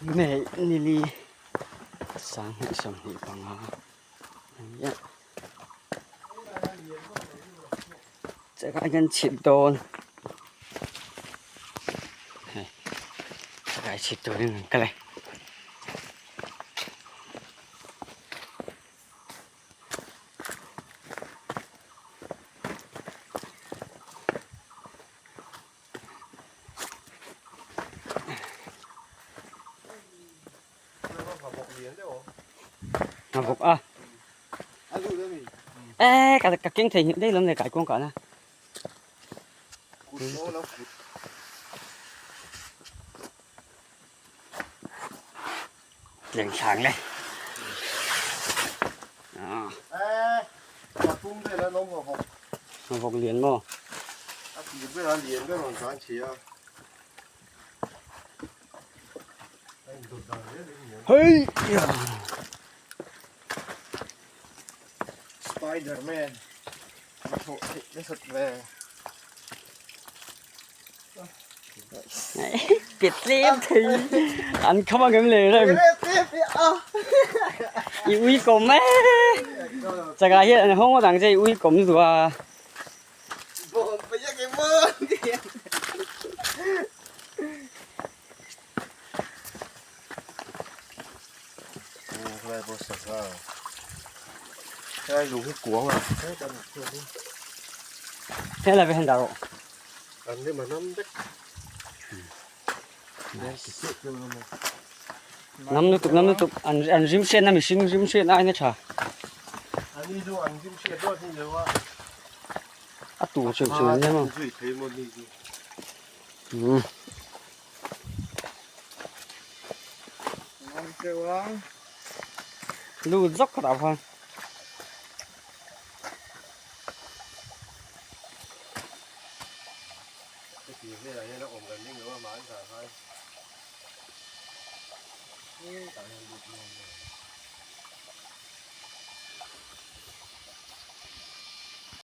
May nili 2025 a ni a chakah hian chhip dawn hei chakai chhip turin an kal e. Ngavawk a e ka ka keng thei daih lawm le kai kuang kahna leng thlang le ngavawk lian maw Hei Spiderman Pet tlem thei an kham ang em le rem i ui kawm e chaka hian an hawng dang che i ui kawm zua Thế là về hình đạo Nắm nó tục nắm nó tục ăn ăn rim sen na mihring rim sen ai na tha a tur cheu cheu nia maw umm lu zawk khat ah khan.